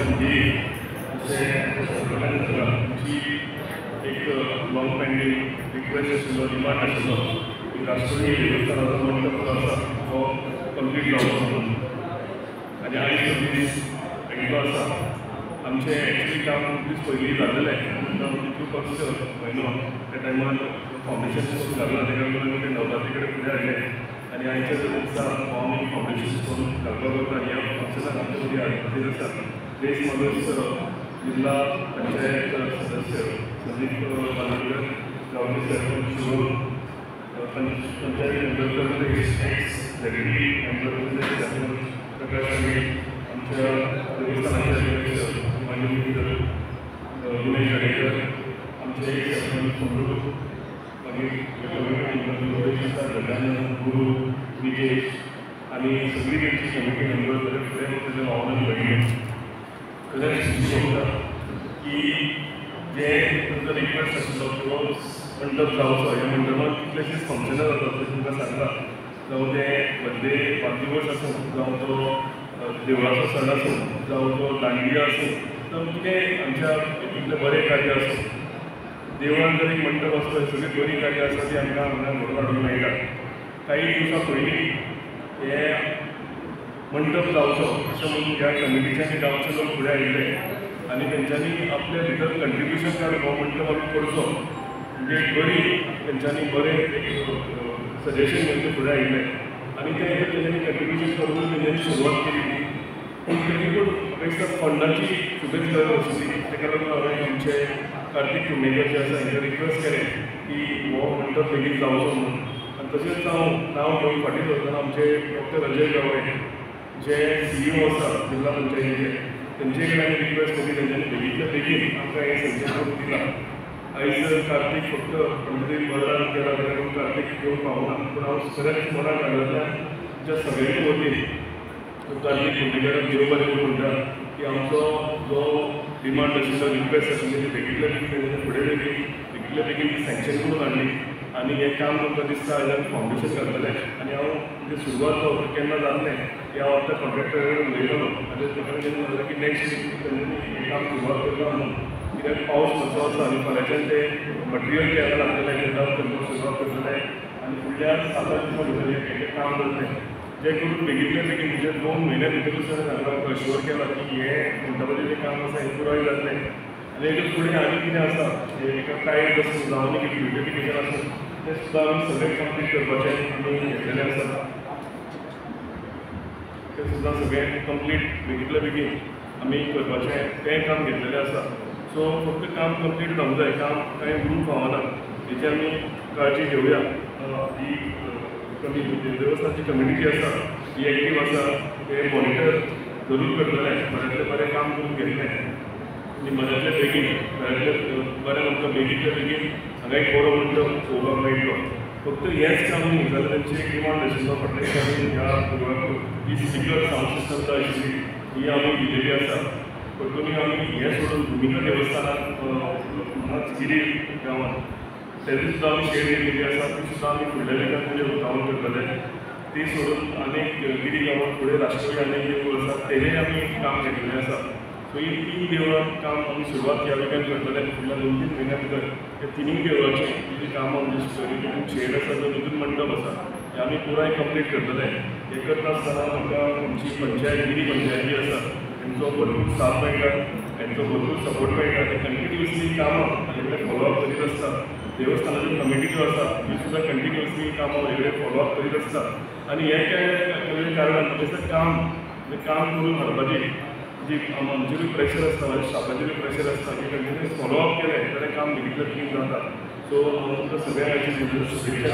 देवस्थान गिरी अशें सगळ्यांनी आमची एक लॉंग पेंडींग रिक्वेस्ट आशिल्लो, डिमांड आशिल्लो की राष्ट्रीय देवस्थानाचो मंडप जो आसा तो कंप्लीट जावचो म्हणून. आनी आयज तो दीस आयिल्लो आसा. आमचें एक्चुली काम खूब दीस पयलीं जाल्लें, तितू पक्ष म्हयनो त्या टायमार फावंडेशन करून घालना, तेका लागून आमी तें नवरात्री कडेन फुडें हाडलें आनी आयच्या दिसा आमी फावंडेशन करून घालपाक वता. ह्या फंक्शनाक आमचे मदीं हाजीर आसा देश मागस जिल्हा पंचायत सदस्य संदीप बांदोडकर, गांवचे sarpanch Shivam, panchayat member Kalpesh, ex secretary member sarpanch Prakash Naik, आमच्या देवस्थानाचे अध्यक्ष मागीर विनय गाडेकर, आमचे एक सरपंच समरू, मागीर कमिटी आसा गजानन, गुरू, विजेश आनी सगळी तेंची कमिटी मेंबर बरे फुडें ताच्या वावरान घडली. खरेंच खुशी भोगता की जे तुमचो रिक्वेस्ट आशिल्लो किंवा मंडप जावचो, ह्या मंडपान कितलेशेच फंक्शनां जातात तें तुमकां सांगलां, जावं तें बड्डे वाडदिवस आसूं, जावं तो देवळाचो सण आसूं, जावं तो दांडिया आसूं, जावं कितें आमच्या हितूंतलें बरें कार्य आसूं, देवळान जर एक मंडप आसता सगळीं बरीं कार्यां आसा ती आमकां हांगा घडोवन हाडूंक मेळटा. काही दिवसां पयलीं हे मंडप जावचो अशें म्हणून ह्या कमिटीचे आनी गांवचे लोक फुडें आयिल्ले आनी तेंच्यांनी आपल्या भितर कंट्रिब्युशन काडून हो मंडप आमी करचो म्हणजे एक बरी तेंच्यांनी बरें एक सजेशन घेवन ते फुडें आयिल्ले आनी तें तेंच्यांनी कंट्रिब्युशन करून तेंच्यांनी सुरवात केली. पूण तरी पूण म्हाका दिसता फंडाची खुबच गरज आशिल्ली, तेका लागून हांवें आमचे कार्तीक कुंडेकर जे आसा हेंकां रिक्वेस्ट केलें की हो मंडप बेगीन जावचो म्हणून. आनी तशेंच हांव नांव घेवन फाटीं सरतना आमचे डॉक्टर अजय गावडे जे CEO आसा जिल्हा पंचायतीचे, तेंचे कडेन आमी रिक्वेस्ट केली, तेंच्यांनी बेगींतल्या बेगीन आमकां हें सँक्शन करून दिलां. आयज कार्तीक फक्त म्हणजे बरडान गेला तेका लागून कार्तीक येवंक पावना, पूण हांव खरेंच मना काळजांतल्यान आमच्या सगळ्यांचे वतीन कार्तीक कुंडेकराक देव बरें करूं म्हणटा की आमचो जो डिमांड आशिल्लो, रिक्वेस्ट आशिल्ली ती बेगींतल्या बेगीन तेंच्यांनी फुडें बेगीन बेगींतल्या बेगीन ती सँक्शन करून हाडली आनी हें काम तुमकां दिसता आयज आमी फावंडेशन घालतले. आनी हांव म्हणजे सुरवात केन्ना जातलें हें हांव आतां कॉन्ट्रॅक्टरा कडेन उलयतालो आनी म्हाका तेंच्यांनी सांगलें की नॅक्स्ट वीक तेंच्यांनी हें काम सुरवात करता म्हणून, कित्याक पावस मातसो आसा आनी फाल्यांच्यान तें मटेरियल जें हांगा लागतलें तें करपाक सुरवात करतले आनी फुडल्या 7-8 दिसां भितर हें काम जातलें. जें करून बेगींतल्या बेगीन म्हणजे 2 म्हयन्या भितरूच ताणें सांगलां, अश्युअर केलां की हें मंडपाचें जें काम आसा हें पुराय जातलें. आनी हेजे फुडें आनी कितें आसा एका टायल्स आसूं जावं आनी कितें ब्युटिफिकेशन आसूं तें सुद्दां आमी सगळें कंप्लीट करपाचें आमी घेतलेलें आसा, तें सुद्दां सगळें कंप्लीट बेगींतल्या बेगीन आमी करपाचें तें काम घेतलेलें आसा. सो फक्त काम कंप्लीट जावंक जाय, काम कांय उरूंक फावना, हेची आमी काळजी घेवया. ही कमिटी देवस्थानची कमिटी जी आसा ही एक्टीव आसा, ते मॉनिटर जरूर करतले, बऱ्यांतलें बरें काम करून घेतलें आनी बऱ्यांतले बेगीन बऱ्यांतले बरें आमकां बेगींतल्या बेगीन हांगा एक बरो मंडप पळोवपाक मेळटलो. फक्त हेंच काम न्ही जाल्यार तेंची एक डिमांड आशिल्लो फाटल्या दिसांनी ह्या देवळाक ही स्पिकर सावंड सिस्टम जाय आशिल्ली ही आमी दिलेली आसा. परतून आमी हें सोडून भुमिका देवस्थानाक हांगाच गिरी गांवांत तेजी सुद्दां आमी शेड दिलेली आसा, ती सुद्दां आमी फुडल्या विकान म्हणजे उक्तावण करतले. ती सोडून आनीक गिरी गांवांत फुडें राष्ट्रीय आनीक देवूळ आसा तेजेंय आमी काम घेतलेलें आसा. सो ही 3 देवळां काम आमी सुरवात ह्या विकान करतले. फुडल्या 2-3 म्हयन्या भितर ह्या 3 देवळाचीं जी कामां म्हणजे शेड आसा जो तितून मंडप आसा हें आमी पुराय कंप्लीट करतले. हें करता आसतना म्हाका आमची पंचायत गिरी पंचायत जी आसा तेंचो भरपूर साथ मेळटा, तेंचो भरपूर सपोर्ट मेळटा, ते कंटिन्युअसली कामां म्हाजे कडेन फॉलोअप करीत आसता. देवस्थानाची कमिटी ज्यो आसा ती सुद्दां कंटिन्युअसली कामां म्हाजे कडेन फॉलोअप करीत आसता. आनी हें केल्ल्या कारणान म्हाका दिसता काम म्हणजे काम करून हाडपाची जी आमचेरूय प्रेशर आसता, म्हाज्या स्टाफाचेरूय प्रेशर आसता की कंटिन्युअस फॉलोअप केलें जाल्यार काम बेगींतल्या बेगीन जाता. सो हांव तुमकां सगळ्यांक शुभेच्छा दिता,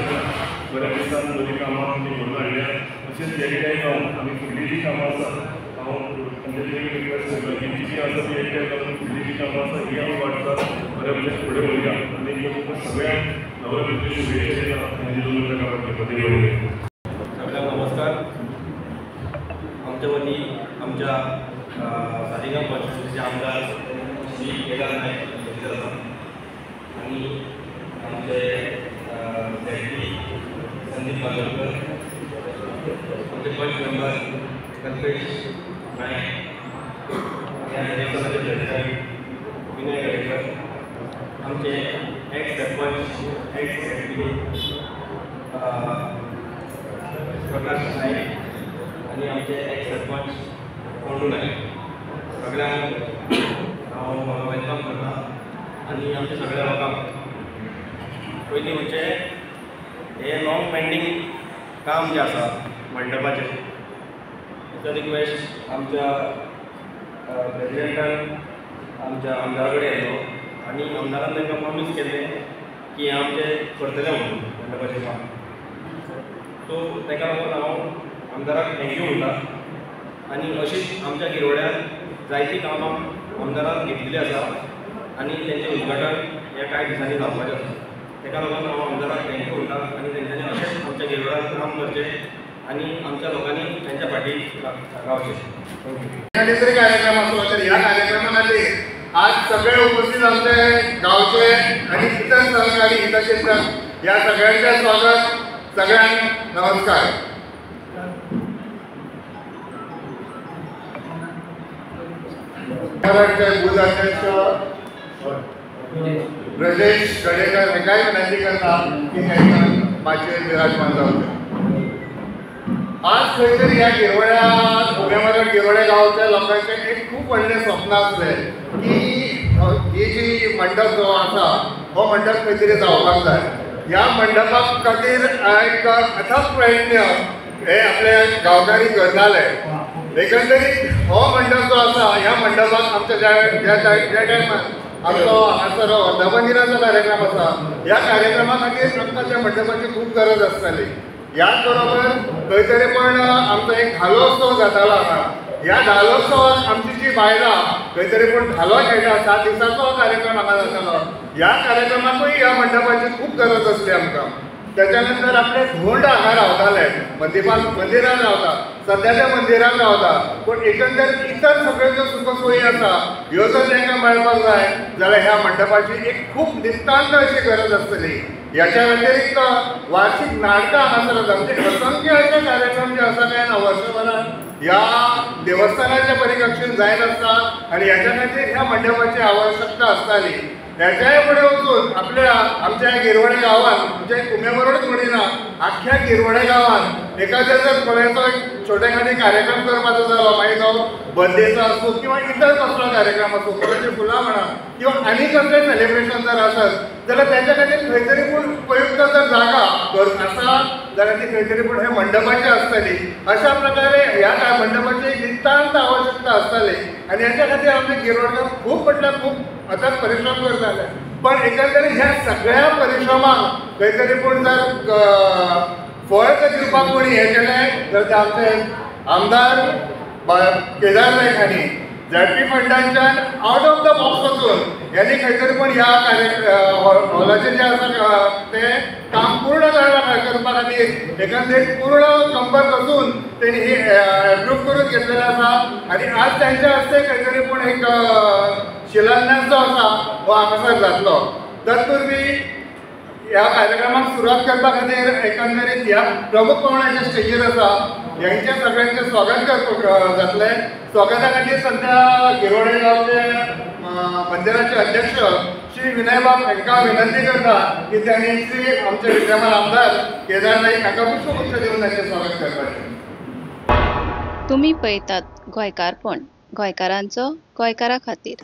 बऱ्या दिसान बरीं कामां आमी घडोवन हाडल्या. तशेंच एकठांय जावन आमी फुडलीं जीं कामां आसा हांव पंचायती रिक्वेस्ट करता की जी जी आसा ती एकठांय जावन फुडलीं जीं कामां आसा ही आमी वाटचाल बऱ्या भशेन फुडें व्हरुया. आनी तुमकां सगळ्यांक नवरात्रीच्यो शुभेच्छा दिता आनी 2 सगळ्यांक नमस्कार. आमच्या वती आमच्या सालिगांव कॉन्स्टिट्युन्सीचे आमदार श्री केदार नायक आणि आमचे सेक्रेटरी संदीप बांदोडकर, आमचे पंच मेंबर कल्पेश नायक, आमचे ex sarpanch ex M P Prakash Naik आनी आमचे एक्स सरपंच कोंडू नायक सगळ्यांक हांव welcome करता आनी आमच्या सगळ्या लोकांक. पयलीं म्हणजे हें लॉंग पेंडींग काम जें आसा मंडपाचें, हेचो रिक्वेस्ट आमच्या प्रेजिडेंटान आमच्या आमदारा कडेन येयलो आनी आमदारान तांकां प्रॉमीस केल्लें की हें आमचें करतलें म्हणून मंडपाचें काम. सो ताका लागून हांव आमदाराक thank you म्हणटा आनी अशीच आमच्या गिरोड्यान जायतीं कामां आमदारान घेतिल्लीं आसा आनी तेंचें उद्घाटन ह्या कांय दिसांनी जावपाचें आसा. ताका लागून हांव आमदाराक thank you म्हणटा आनी तेंच्यांनी अशेंच आमच्या गिरोड्यान काम करचें आनी आमच्या लोकांनी तेंच्या फाटी रावचें. Thank you. तरी कार्यक्रम आसलो तर ह्या कार्यक्रमा खातीर आज सगळे उपस्थित आमचे गांवचे आनी इतर सहकारी हितचिंतक ह्या सगळ्यांचे स्वागत. सगळ्यांक नमस्कार. बूथ अध्यक्ष ब्रजेश गडेकर हेकाय विनंती करता की हेका माचयेर विराजमान जावचें. आज खंय तरी ह्या गिरवड्या उमेमरण गिरवड्या गांवच्या लोकांचें एक खूब व्हडलें स्वप्न आसलें की ही जी मंडप जो आसा हो मंडप खंय तरी जावपाक जाय. ह्या मंडपा खातीर एक अथक प्रयत्न हे आपले गांवकारी करताले. एकंदरीत हो मंडप जो आसा ह्या मंडपाक आमच्या ज्या ज्या ज्या टायमार आमचो हांगासर वर्धापन दिनाचो कार्यक्रम आसा ह्या कार्यक्रमा खातीर आमकां त्या मंडपाची खूब गरज आसताली. ह्याच बरोबर खंय तरी पण आमचो एक धालोत्सव जातालो हांगा. ह्या धालोत्सवाक आमची जी बायलां खंय तरी पूण धालो खेळटा, 7 दिसांचो हो कार्यक्रम हांगा जातालो. ह्या कार्यक्रमाकूय ह्या मंडपाची खूब गरज आसली आमकां. त्याच्या नंतर आपले धोंड हांगा रावताले, मंदिरान रावता, सद्याच्या मंदिरान रावता, पूण एकंदरीत इतर सगळ्यो ज्यो सुखसोयी आसा ह्यो जर तांकां मेळपाक जाय जाल्यार ह्या मंडपाची एक खूब नितांत अशी गरज आसतली. ह्याच्या व्यतिरिक्त वार्षिक नाटकां हांगासर जाता, म्हणजे असंख्य अशे कार्यक्रम जे आसा काय ना वर्सभरान ह्या देवस्थानाच्या परिकक्षेन जायत आसता आनी ह्याच्या खातीर ह्या मंडपाची आवश्यकता आसताली. ह्याच्याय फुडें वचून आपल्या आमच्या गिरवडे गांवांत, म्हणजे कुमेबरोडच म्हणिना, आख्ख्या गिरवडे गांवांत एखाद्या जर कोणाचो एक छोटे खाटी कार्यक्रम करपाचो जालो, मागीर तो बर्थडेचो आसूं किंवा इतर कसलो कार्यक्रम आसूं, कोणाची फुलां म्हणा किंवा आनी कसलें सेलिब्रेशन जर आसत जाल्यार तेच्या खातीर खंय तरी पूण उपयुक्त जर जागा आसा जाल्यार ती खंय तरी पूण हे मंडपाची आसतली. अशा प्रकारे ह्या मंडपाची नितांत आवश्यकता आसताली आनी ह्याच्या खातीर आमचे गिरवडकर खूब म्हटल्यार खूब अथक परिश्रम करताले. पण एकंदरीत ह्या सगळ्या परिश्रमांक खंय तरी पूण जर फळ जर दिवपाक कोणी हें केलें तर ते आमचे आमदार केदार नायक हांणी झेडपी फंडांच्यान आवट ऑफ the box वचून ह्यांनी खंय तरी पूण ह्या कार्य हॉलाचें जें आसा तें काम पूर्ण करपा खातीर एकंदरीत पूर्ण कंबर कसून तेणी ही एप्रूव करून घेतलेलें आसा आनी आज तांच्या हस्ते खंय तरी पूण एक शिलान्यास जो आसा हो हांगासर जातलो. तत्पूर्वी ह्या कार्यक्रमाक सुरवात करपा खातीर एकंदरीत ह्या प्रमुख पावण्याच्या स्टेजीर आसा ह्यांच्या सगळ्यांचें स्वागत करपाक जातलें. स्वागता खातीर सद्या गिरवडे गांवचे मंदिराचे अध्यक्ष श्री विनयबाब हांकां विनंती करता की तांणी श्री आमचे विद्यमान आमदार केदार नाईक हांकां पुष्पगुच्छ दिवन तांचें स्वागत करपाचें. तुमी पळयतात गोंयकारपण, गोंयकारांचो गोंयकारा खातीर.